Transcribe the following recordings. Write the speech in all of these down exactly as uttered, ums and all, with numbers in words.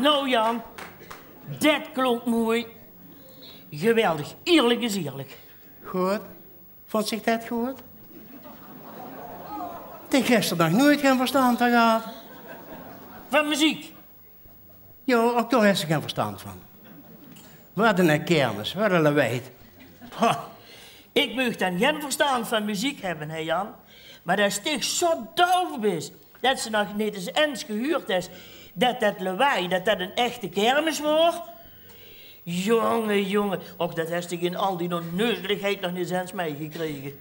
Nou Jan, det klonk moei. Geweldig. Ierlik is ierlik. Good. Vónd zich det good? Dich höbs d'r nog noeit gein verstand van gehad. Van meziek? Jao, ouch dao höbs se gein verstand van. Waat ein kermis, waat ein lawaai. Ha. Ik maag dan gein verstand van meziek höbbe, hè Jan? Mer det se dich zo daof bis det se nog neet ens ens gehuurd höbs det det lawaai, det det ein echte kermis waor. Jónge, jónge, och, det höbs se in al die onneuzeligheid nog neet ens meigekrege.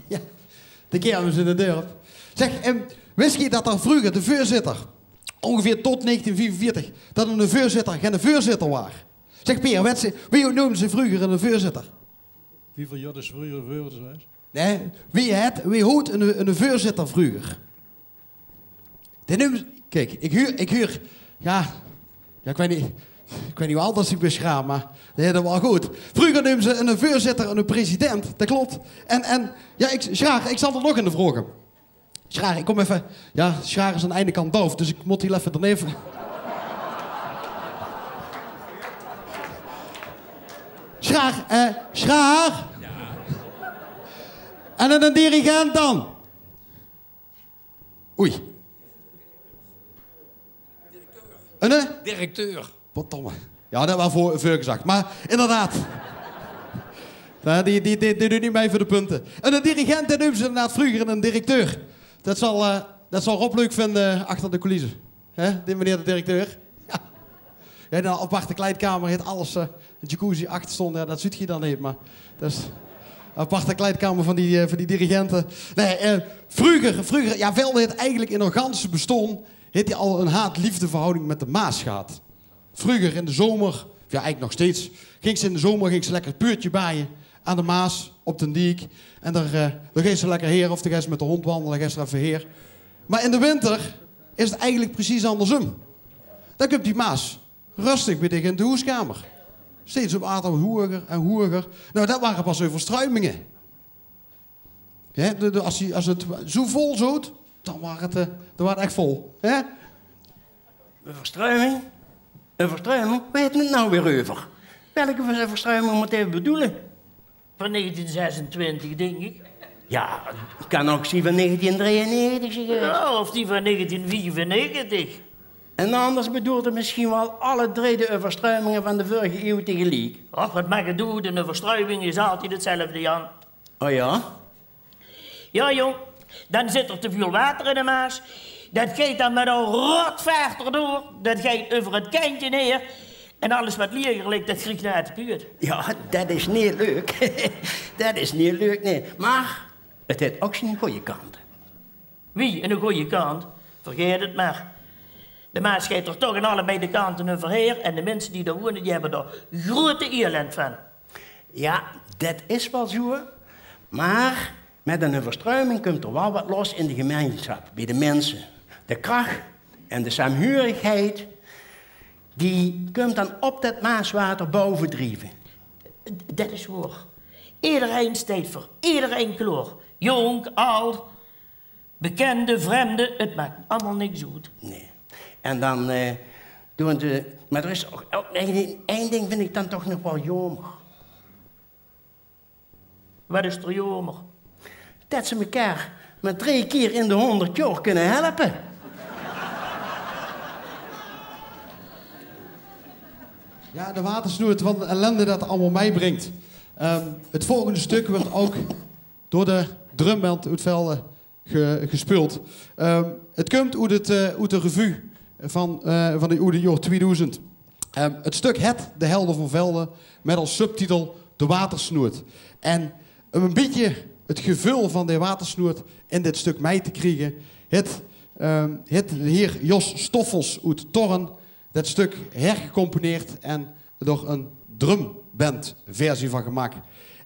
Jao, de kermis in 't dörp. Zeg, ehm, wis geer det d'r vreuger de veurzitter, óngeveer tot negentien viefenveertig, det 'ne veurzitter geine veurzitter waor? Zeg, Peer, wits se, wie noemde ze vreuger 'ne veurzitter? Wieväöl jaor is vreuger veurzitter gewaes? Nae, wie het, wie hoot 'ne, 'ne veurzitter vreuger? Dae neumde, kiek, ik huur, ik huur, jao, jao, ik weit neet, ik weit neet wie ald det ik besjraaf, mer nae, det waor good. Vreuger neumde ze 'ne veurzitter 'ne president, det klop. En, en, jao, ik, Sjraar, ik zal d'r nog eine vraoge. Sjraar, ik kóm effe, jao, Sjraar is aan de eine kant daof, dus ik mót hiel effe d'r neve. Sjraar, eh, Sjraar! En 'ne dirigent dan? Oei. 'Ne? Directeur. Verdomme. Jao, det waor veur, veurgezag. Mer inderdaad. Jao, die, die, die, die doot neet mei veur de punte. 'Ne dirigent, det neumde ze inderdaad vreuger 'ne directeur. Det zal, eh, det zal Rob leuk vinde achter de coulisse. Hè, die meneer de directeur. Jao. Jao, in 'n aparte kleidkamer, haet alles, eh, 'n jacuzzi achter staon. Jao, det zuut geer dan neet, mer det is 'n aparte kleidkamer van die, eh, van die dirigente. Nae, eh, vreuger, vreuger, jao, Velde haet eigelik in häör ganse bestaon, haet 'r al 'n haat-leefdeverhouding mit de Maas gehad. Vreuger in de zomer, jao, eigelik nog steeds, góng ze in de zomer góng ze lekker 't puurtje baje aan de Maas op d'n diek. En dao, eh, dao góng ze lekker haer, of dao góng ze mit de hóndj wandele, góng ze effe haer. Mer in de winter is 't eigelik precies angersóm. Dan kump die Maas rustig bie dich in de hoeskamer. Steeds op aantal hoeger en hoeger. Nou, det wore pas euverstruiminge. Hè, de, de, as die, as 't zo vol zoot, dan waor 't, eh, dan waor 't ech vol. Hè? Euverstruiming? Euverstruiming? Wae haet 't nou weer euver? Welke euverstruiming mót hae bedoele? Van negentien zesentwintig, dink ik. Jao, 't kan ouch die van negentien drieënnegentig zeen gewaes. Jao, of die van negentien viefennegentig. En anders bedoelt 'r misschien waal alle drie de euverstruiminge van de vörige iew tegeliek. Och, waat maak 't oet, 'n euverstruiming is altied 'tzelfde, Jan. O jao? Jao, jóng, dan zit d'r te väöl water in de Maas. Det geit dan mit 'n rotvaart d'r door. Det geit euver 't kentje haer. En alles waat lieger ligk, det krieg naate puut. Jao, det is neet leuk. Det is neet leuk, nae. Mer 't haet ouch zien gooje kante. Wie, 'ne gooje kant? Vergaet 't mer. De Maas geit d'r toch aan allebei de kante euverhaer en de minse die dao wone, die höbbe d'r groete elend van. Jao, det is waal zoe. Mer mit 'n euverstruiming kump d'r waal waat los in de gemeinsjap, bie de minse. De krach en de saamhurigheid, die kump dan op det Maaswater baovendrieve. Det is waor. Ederein steit veur ederein klaor. Jónk, aad, bekende, vremde, 't maak allemaol niks oet. Nae. En dan, eh, doon ze, mer d'r is ouch, ouch ein, ein ding vind ik dan toch nog waal jaomer. Waat is d'r jaomer? Det ze mekaar mer drie kier in de hónderd jaor kinne helpe. Jao, de watersnoet, waat 'n ellende det allemaol meibringk. Ehm, 't volgende stök wuuert ouch door de drumband oet Velde ge-, gespeuld. Ehm, 't kump oet 't, eh, oet de revue van, eh, van de, oet 't jaor tweedoezend. Ehm, 't stök het De Helde van Velde mit als subtitel De Watersnoet. En um 'n bietje 't geveul van de watersnoet in dit stök mei te kriege, het, ehm, het de heer Jos Stoffels oet Thorn det stök hergecomponeerd en d'r 'n drumbandversie van gemaak.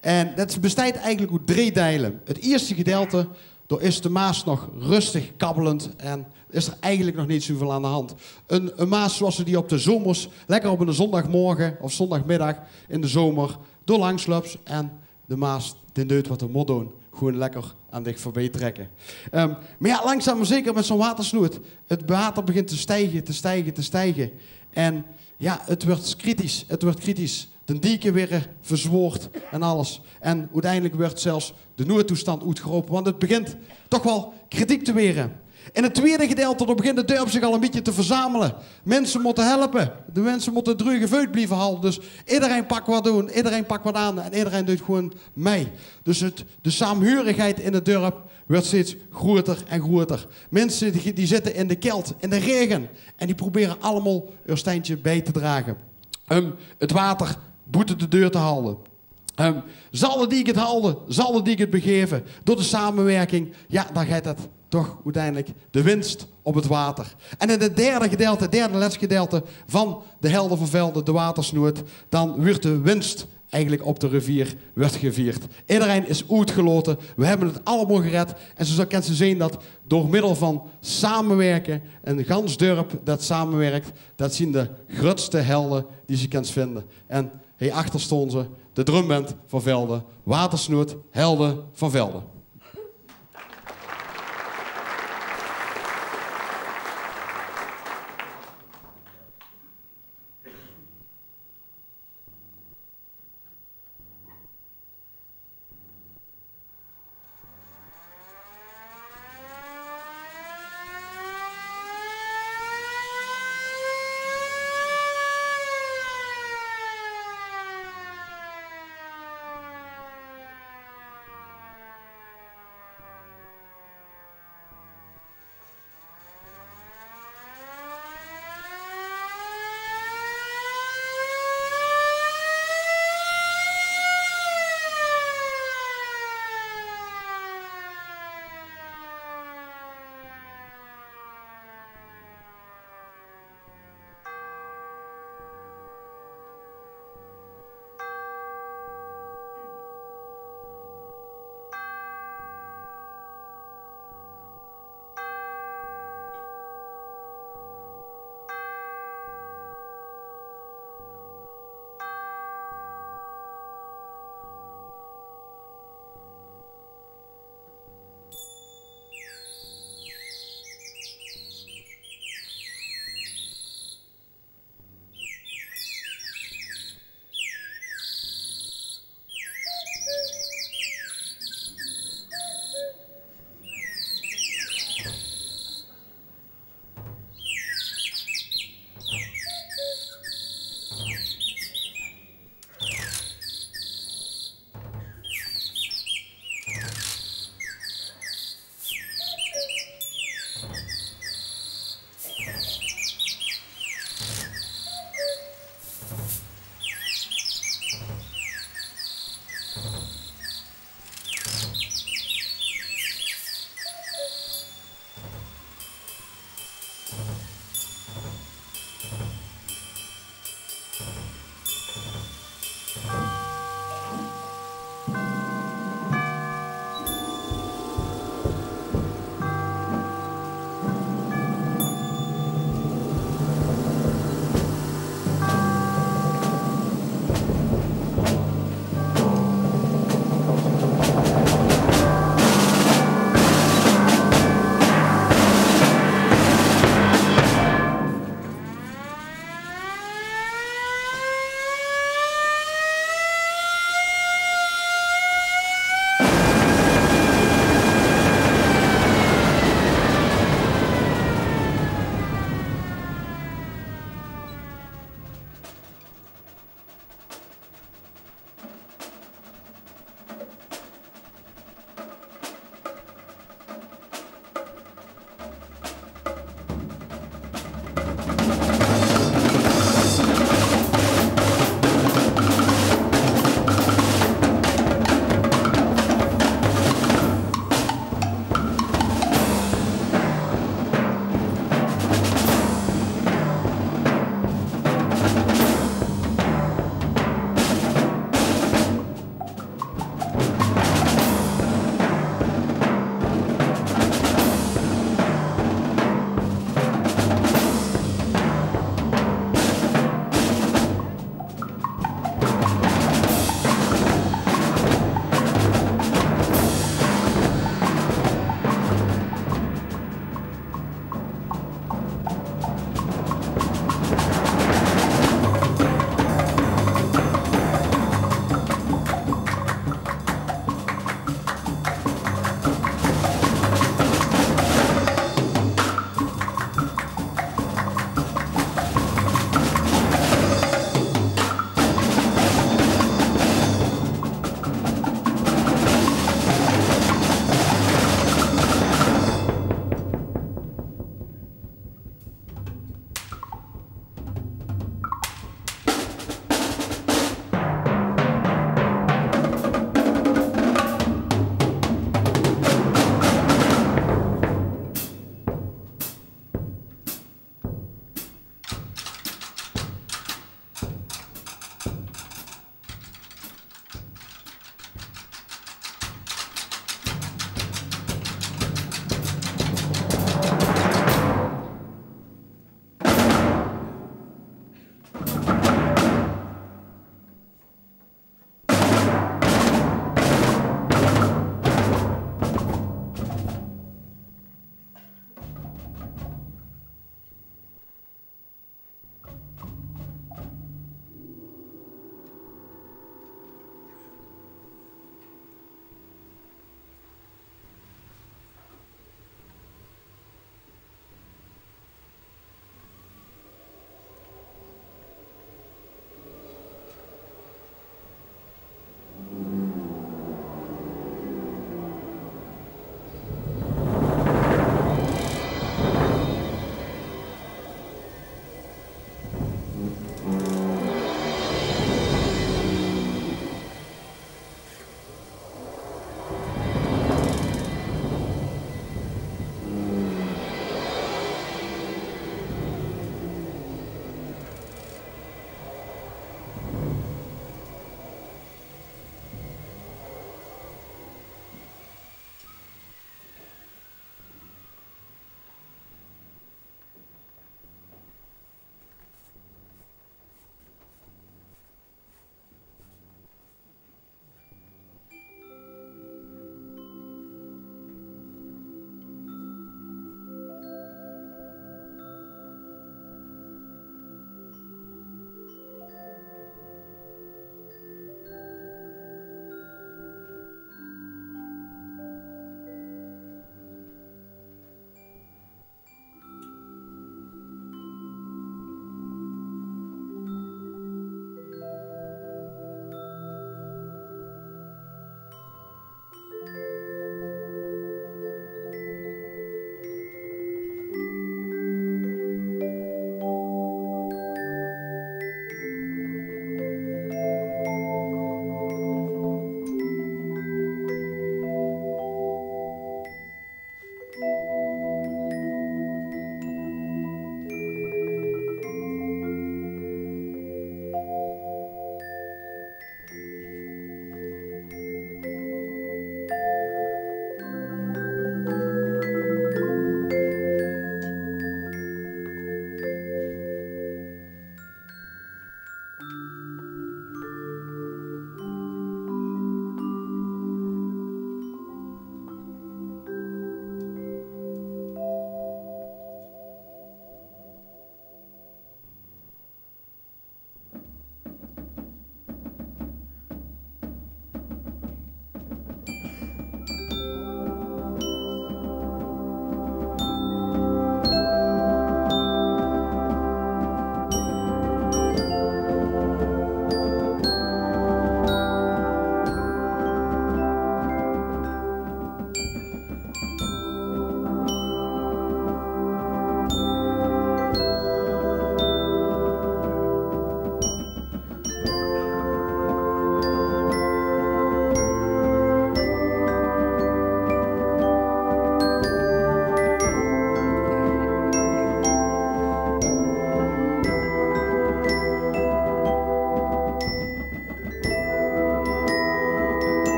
En det besteit eigelik oet drie deile. 't Ierste gedeilte, dao is de Maas nog rustig kabbelend en is d'r eigelik nog neet zoeväöl aan de hand. 'n, 'n Maas zoeas se die op de zomers lekker op 'ne zóndigmorge of zóndigmiddig in de zomer dao langs löps en de Maas, dae deit waat 'r mót doon. gewoen lekker aan dich veurbie trèkke. Ehm, mer jao, langzaam mer zeker mit zoe'n watersnoet. 't Water begint te stijge, te stijge, te stijge. En jao, 't wuuert kritisch, 't wuuert kritisch. De dieke waere verzwoord en alles. En oeteindelik wuuert zelfs de noedtoestand oetgerope, want 't begint toch waal kritiek te waere. In 't twiede gedeilte, dao begint 't dörp zich al e bietje te verzamele. Minse mótte helpe. De minse mótte druuege veut blieve halde. Dus ederein pak wat doon, ederein pak wat aan en ederein duit gewoen mei. Dus 't, de saamhurigheid in 't dörp wuuert steeds groeter en groeter. Minse die, die zitte in de kèlt, in de raege. En die probere allemaol häör steintje bij te drage um 't water boete de deur te halde. Ehm, zal de diek 't halde, zal de diek 't begaeve, door de samewirking, jao, dan geit 't toch oeteindelik de winst op 't water. En in 't derde gedeilte, derde en lètste gedeilte van de Helde van Velde, de watersnoet, dan wuuert de winst eigelik op de rivier wuuert gevierd. Ederein is oetgelaote, we höbbe 't allemaol gered. En zoe kins se zeen dat door middel van samewirke, e gans dörp dat samewirk, dat zien de grutste helde die se kins vinde. En hie achter stoon ze, de drumband van Velde, Watersnoet, Helde van Velde.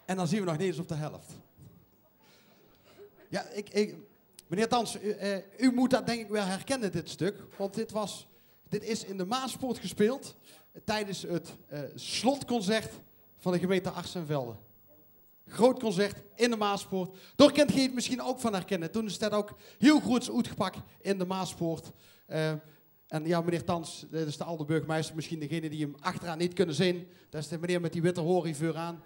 En dan zien we nog neet ens op de helf. Ja, ik, ik, meneer Tans, u, eh, u moet dat denk ik wel herkennen, dit stuk. Want dit was, dit is in de Maaspoort gespeeld tijdens het, eh, slotconcert van de gemeente Archenvelde. Groot concert in de Maaspoort. Dao kint geej het misschien ouk van herkennen. Toen is det ouk hiel groets oetgepak in de Maaspoort. Eh, en ja, meneer Tans, det is de alde burgemeister, misschien degene die hem achteraan neet kunne zeen. Det is de meneer met die witte hore veuraan.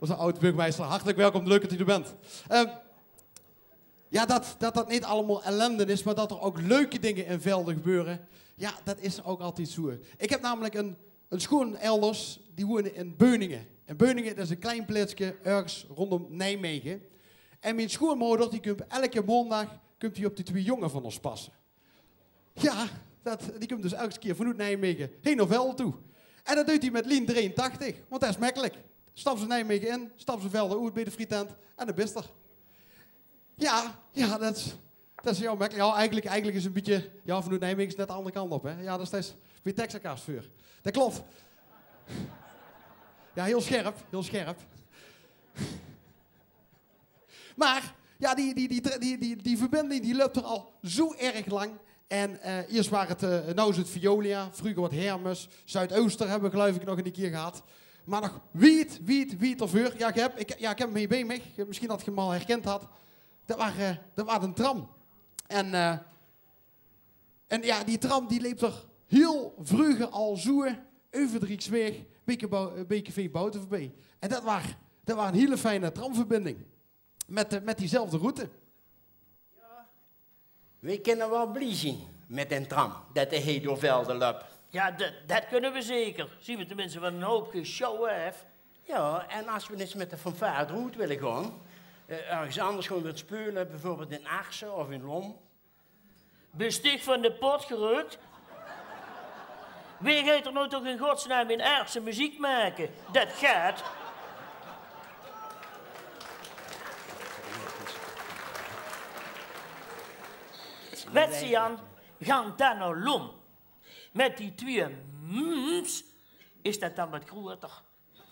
Onze oud-burgemeister, hartelijk welkom, leuk det u er bent. Eh, ja, det, det det neet allemaol ellende is, maar det er ouk leuke dinge in Velde gebeure. Ja, det is ouk altied zoe. Ik heb namelijk een, een schoeënelders, die woeëne in Beuningen. En Beuningen, det is een klein plaetske örges rondom Nijmegen. En mien schoeënmoder, die kump elke maondig, kump die op die twie jonge van os passe. Ja, det, die kump dus elke kier vanoet Nijmegen heen nao Velde toe. En det deit die met lien drieëntachtig, want det is mekkelik. Staps in Nijmegen in, staps in Velde oet beej de frietent en dan bis te er. Ja, ja, det, det is hiel mekkelik. Ja, eigenlijk, eigenlijk is het een bietje, ja, vanoet Nijmegen is net de andere kant op, hè. Ja, det is, det is beej Texaco veur. Det klopt. Ja, hiel scherp, hiel scherp. Maar ja, die, die, die, die, die, die verbinding die löp er al zoe erg lang. En eh, eerst waar het, eh, nou is het Veolia, vreuger wat Hermes, Zuidooster hebben we geloof ik nog een keer gehad. Maar nog wied, wied, wied d'rveur. Ja, ik heb, ik, ja, ik heb hem hier beej mich. Misschien det ge hem al herkend had. Det waar, eh, det waar een tram. En eh, En ja, die tram die leep er hiel vreuger al zoe euver de Rieksweeg, beej Bou-, beej café Bouten veurbie. En det waar, det waar een hiele fijne tramverbinding met, eh, met diezelfde route. Weej kinne waal blie zien met den tram det de hei door Velde löp. Ja, det, det kunne we zeker. Zien we tenminste van een hoop gesjouw aaf. Ja, en as we ens met de fanfare d'roet wille gaon, eh, örges anders gaon we speule, beejveurbeeld in Arse of in Lom. Bis dich van de pot geruk? Wae geit er nou toch in godsnaam in Arse meziek make? Det geit. Wets se, Jan, gank dan nao Lom. Met die twieë mms is det dan wat groeëter.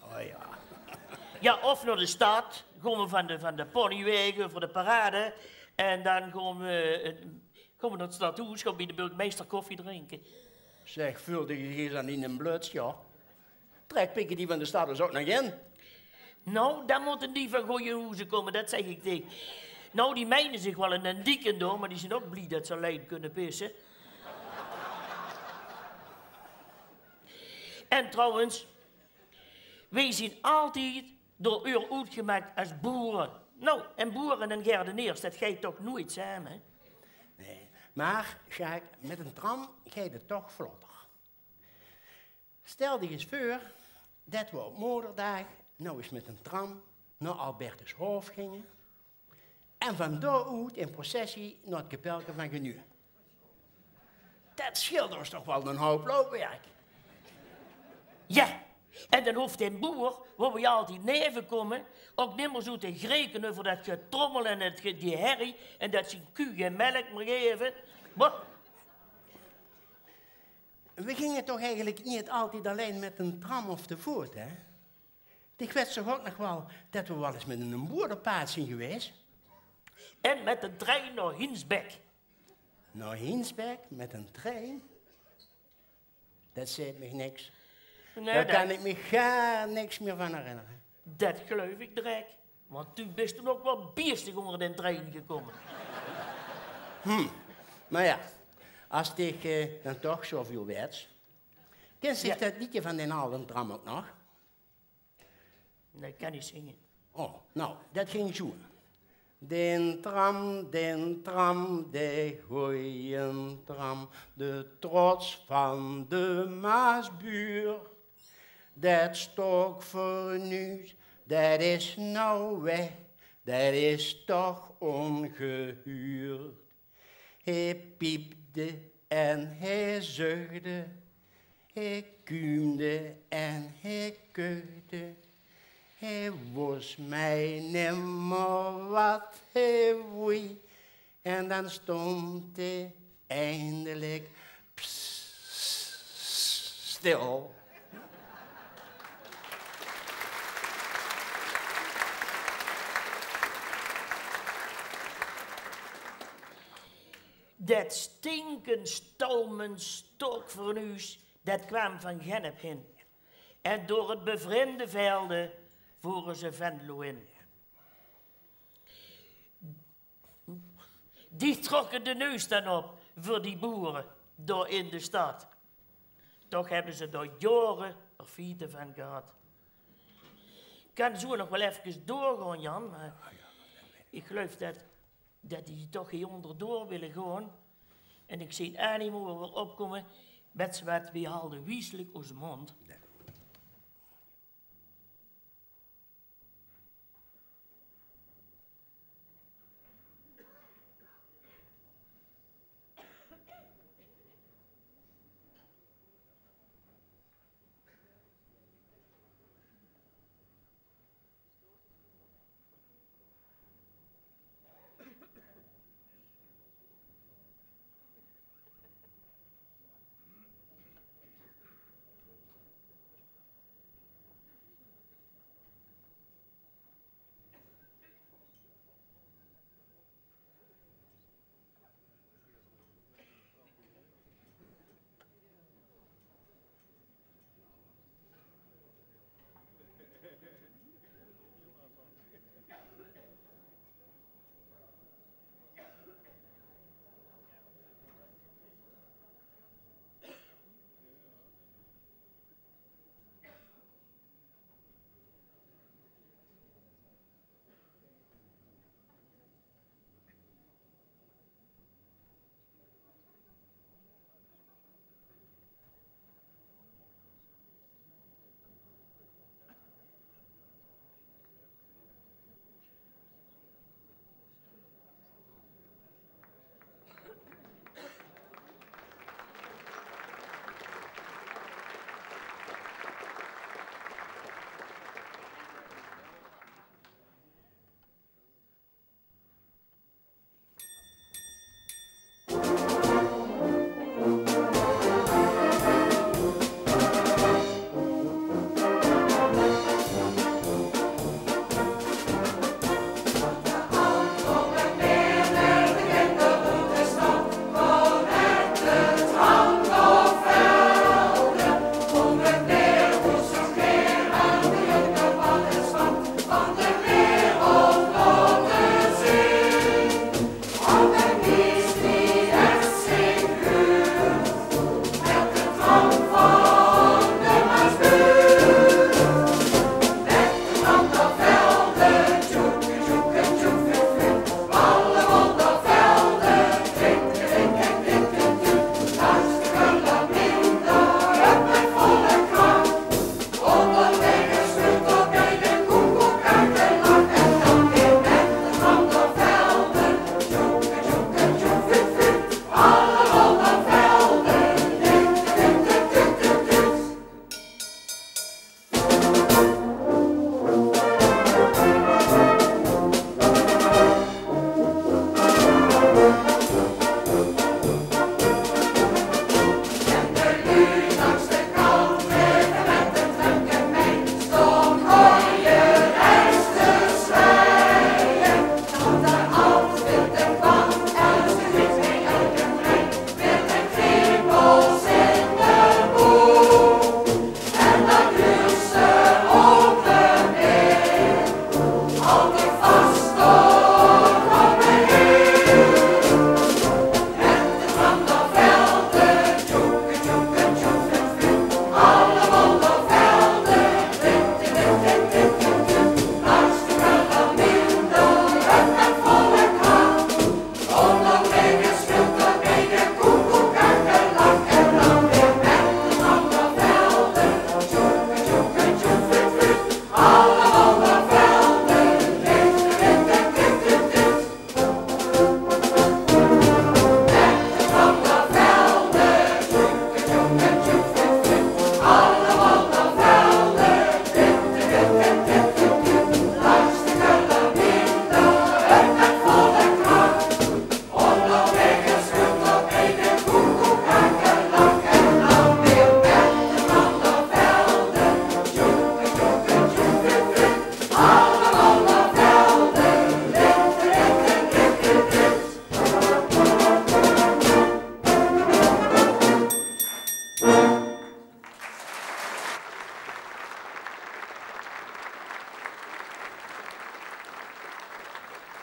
Oh ja. Ja, of nao de stad. Gaon we van de, van de ponywaeg euver de parade. En dan gaon we, eh, gaon we nao het stadhoes, gaon we beej de burgemeister koffie drinke. Zeg, veulde dich dich ens aan in een bluts, ja? Trek pikke die van de stad dus ouk nog in. Nou, dan motte die van gooje hoeze komme, det zeg ik dich. Nou, die meine zich waal in den dieken door, maar die zien ouk blie det ze allein kunne pisse. En trouwens, weej zien altied door eur oetgemak as boere. Nou, en boere en gardeneers, det geit toch noeit same, hè? Nee, maar Sjaak, met een tram geit het toch vlotter. Stel dich ens veur det we op moderdaag nou ens met een tram nao Albertushof ginge. En van dao oet in processie nao het kapelke van Genuwe. Det schilt os toch waal een hoop loopwerk. Ja, en dan hoof den boer, wo we altied neve komme, ouk nimmer zoe te greke euver det getrommel en het ge-, die herrie en det zien kuuj gen melk mier geve. Boh. We ginge toch eigenlijk neet altied allein met een tram of te voot, hè? Dich wets toch ouk nog waal det we waal ens met een boer op pad zien gewaes? En met den trein nao Hinsbek. Nao Hinsbek met een trein? Det zaet mich niks. Nee, det kan ik mich gaar niks mier van herinnere. Det geluif ik drek. Want doe bis doe ouk waal biestig onder den trein gekomme. Hm. Maar ja, as dich, eh, dan toch zoeväöl wets. Kins dich det liedje van den alden tram ouk nog? Nee, ik kan neet zinge. Oh, nou, det ging zoe. Den tram, den tram, de gooje tram, de trots van de Maasbuurt. Det stok veur nuuts, det is nou weg, det is toch ongehuurd. Hae piepde en hae zuchde, hae kuumde en hae kuchte. Hae wos mei nimmer wat hae woei. En dan stond hae eindelik stil. Det stinkend stalmend stokfornuus, det kwaam van Gennep hin. En door 't bevrinde Velde vore ze Venlo in. Die trokke de neus dan op veur die boere dao in de stad. Toch hebbe ze dao jaore perfiete van gehad. Ik kan zo nog wel efkes doorgaon, Jan, maar ik geluif det, det die toch hie onderdoor wille gaon. En ik zeen Annie moer weer opkomme met wat: "Wie halde wieslik oze mond."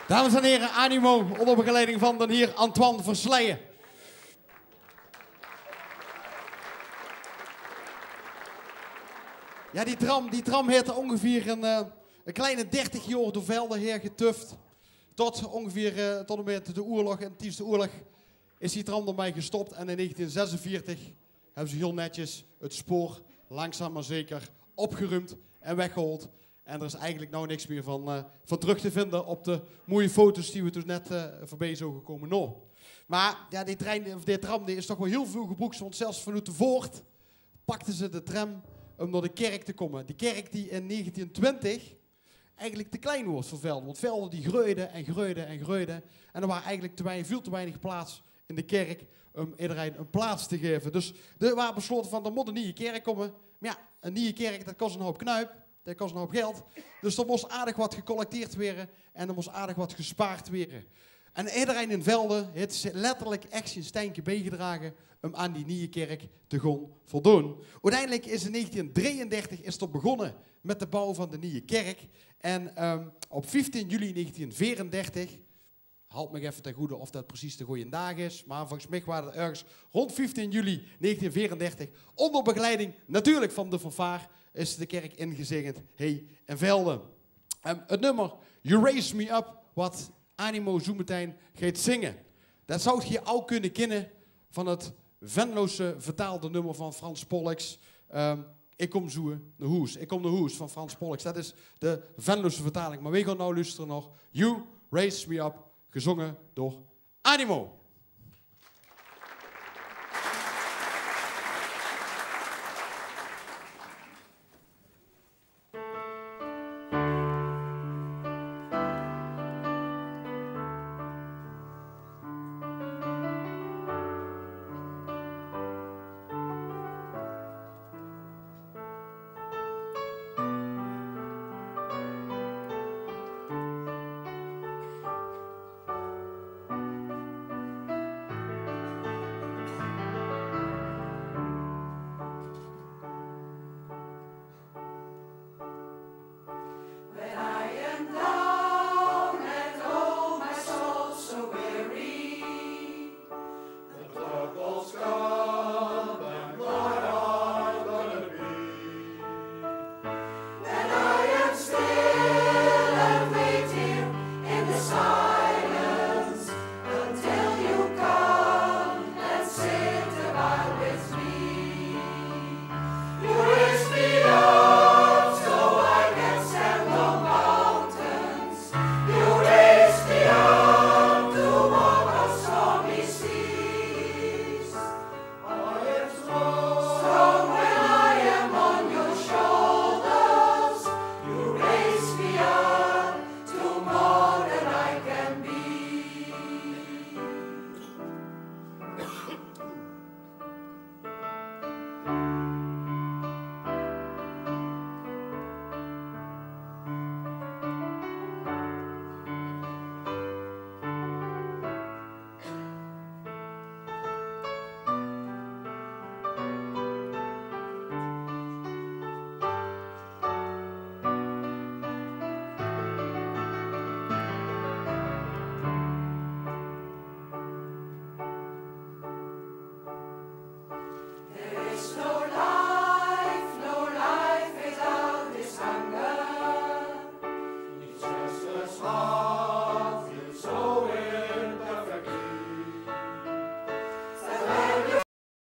Dames en heren, Animo, onder begeleiding van den heer Antoine Versleijen. Ja, die tram, die tram haet ongeveer een, eh, een kleine dertig jaor door Velde haer getuft. Tot ongeveer, eh, tot en met de oorlog. En tijdens de oorlog is die tram ermee gestopt. En in negentien zesenveertig hebben ze heel netjes het spoor langzaam maar zeker opgeruimd en weggehaald. En er is eigenlijk nou niks meer van, eh, van terug te vinden op de mooie foto's die we toen net, eh, voorbij zogen komen. No. Maar ja, die trein, of die tram, die is toch wel heel veel gebruikt, want zelfs vanuit de Voort pakten ze de tram om naar de kerk te komen. Die kerk die in negentien twintig eigenlijk te klein was voor Velde. Want Velde die groeide en groeide en groeide. En er was eigenlijk te weinig, veel te weinig plaats in de kerk om iedereen een plaats te geven. Dus er was besloten van, er moet een nieuwe kerk komen. Maar ja, een nieuwe kerk, dat kost een hoop knuip. Dat kost een hoop geld. Dus er moest aardig wat gecollecteerd worden en er moest aardig wat gespaard worden. En iedereen in Velde heeft letterlijk echt zijn steentje bijgedragen om aan die nieuwe kerk te gaan voldoen. Uiteindelijk is in negentien drieëndertig is er begonnen met de bouw van de nieuwe kerk. En ehm, op vijftien juli negentien veerendertig, haalt me even ten goede of dat precies de goede dag is, maar volgens mij waren er ergens rond vijftien juli negentien veerendertig, onder begeleiding natuurlijk van de fanfare, is de kerk ingezegend, hey, in Velde. Ehm, het nummer You Raise Me Up, wat Animo zo meteen gaat zingen, dat zou je ook kunnen kennen van het Venlose vertaalde nummer van Frans Pollux. Ehm, ik kom zo naar hoes. Ik kom naar hoes van Frans Pollux. Dat is de Venlose vertaling. Maar wij gaan nou luisteren naar You Raise Me Up, gezongen door Animo.